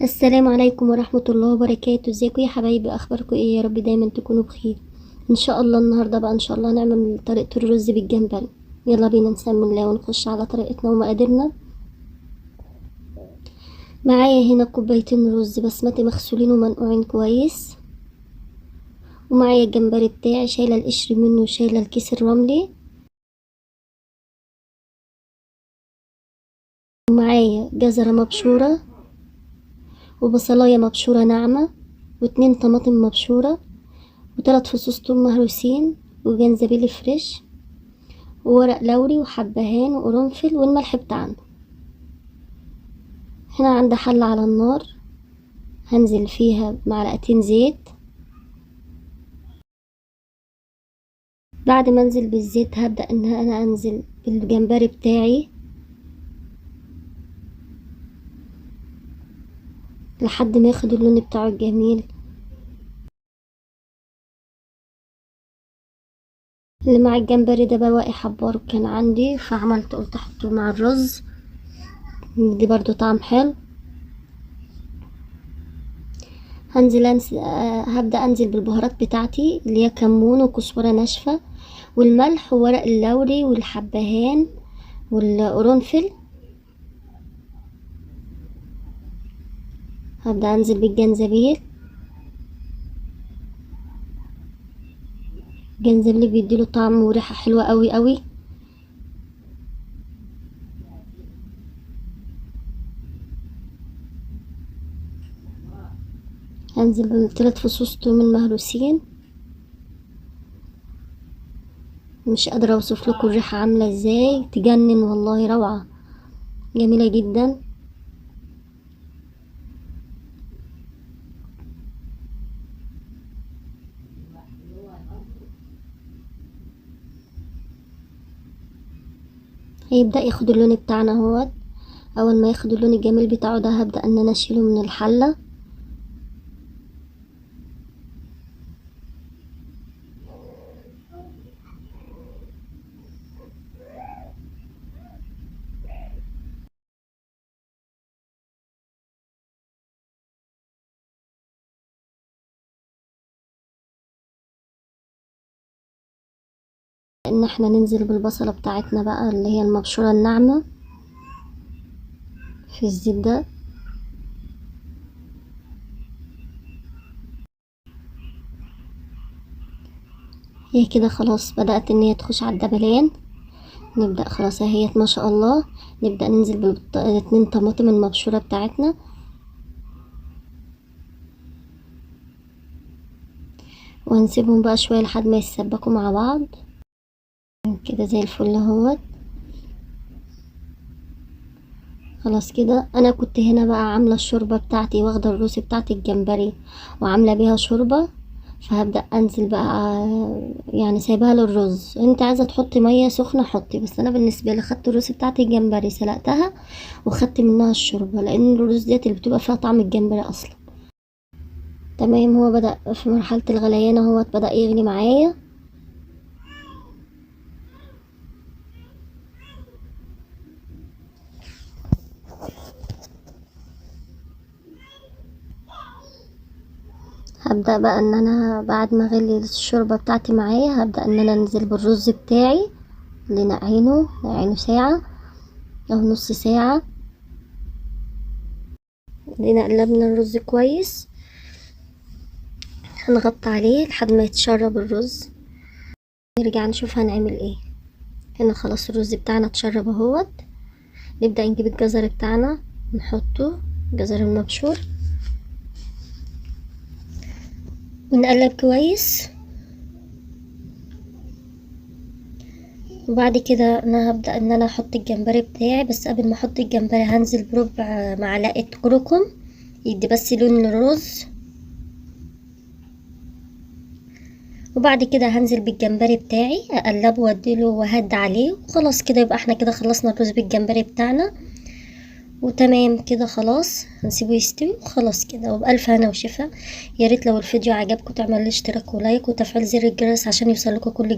السلام عليكم ورحمة الله وبركاته. ازيكم يا حبايبي؟ اخباركم ايه؟ يا رب دايما تكونوا بخير ان شاء الله. النهارده بقى ان شاء الله نعمل طريقة الرز بالجمبري. يلا بينا نسمي الله ونخش على طريقتنا ومقاديرنا. معايا هنا كوبايتين رز بسمتي مغسولين ومنقوعين كويس، ومعايا الجمبري بتاعي شايله القشر منه وشايله الكيس الرملي، ومعايا جزرة مبشوره وبصلايه مبشوره ناعمة واتنين طماطم مبشوره وتلات فصوص توم مهروسين وجنزبيل fresh وورق لوري وحبهان وقرنفل والملح بتاعنا. هنا عندي حله على النار هنزل فيها معلقتين زيت. بعد ما انزل بالزيت هبدأ ان انا انزل بالجمبري بتاعي لحد ما ياخد اللون بتاعه الجميل. اللي مع الجمبري ده بواقي حبار كان عندي، فعملت قلت احطه مع الرز، دي برضو طعم حلو. هبدأ انزل بالبهارات بتاعتي اللي هي كمون وكزبرة ناشفة والملح وورق اللوري والحبهان والقرنفل. هبدأ انزل بالجنزبيل. الجنزبيل بيديله طعم وريحة حلوة قوي قوي. هنزل بالثلاث فصوص توم المهروسين. مش قادرة اوصف لكم الريحة عاملة ازاي، تجنن والله، روعة جميلة جدا. هيبدأ ياخد اللون بتاعنا اهوت. اول ما ياخد اللون الجميل بتاعه ده هبدأ ان انا اشيله من الحلة. ان احنا ننزل بالبصلة بتاعتنا بقى اللي هي المبشورة الناعمة في الزيت ده. هي كده خلاص بدأت ان هي تخش على الدبلان. نبدأ خلاص اهيت ما شاء الله. نبدأ ننزل بالاتنين طماطم المبشورة بتاعتنا. وهنسيبهم بقى شوية لحد ما يتسبكوا مع بعض كده زي الفل اهوت. خلاص كده انا كنت هنا بقى عامله الشوربة بتاعتي، واخده الرز بتاعتي الجمبري وعامله بيها شوربة، فهبدا انزل بقى، يعني سايباها للرز. انت عايزه تحطي مية سخنة حطي، بس انا بالنسبة لي خدت الرز بتاعتي الجمبري سلقتها وخدت منها الشوربة، لان الرز ديت اللي بتبقى فيها طعم الجمبري اصلا. تمام، هو بدا في مرحلة الغليان اهوت، بدا يغلي معايا. هبدأ بقى ان انا بعد ما اغلي الشوربة بتاعتي معايا هبدأ ان انا انزل بالرز بتاعي اللي نقعينه ساعة او نص ساعة. لنا قلبنا الرز كويس، هنغطي عليه لحد ما يتشرب الرز. نرجع نشوف هنعمل ايه. هنا خلاص الرز بتاعنا اتشرب اهوت. نبدأ نجيب الجزر بتاعنا نحطه، الجزر المبشور، ونقلب كويس. وبعد كده انا هبدأ ان انا احط الجمبري بتاعي، بس قبل ما احط الجمبري هنزل بربع معلقة كركم يدي بس لون للرز. وبعد كده هنزل بالجمبري بتاعي اقلبه واديله وهد عليه، وخلاص كده يبقى احنا كده خلصنا الرز بالجمبري بتاعنا وتمام كده. خلاص هنسيبه يستوي وخلاص كده، وبألف هنا وشفا. يا ريت لو الفيديو عجبكم تعملوا اشتراك ولايك وتفعيل زر الجرس عشان يوصلكوا كل جديد.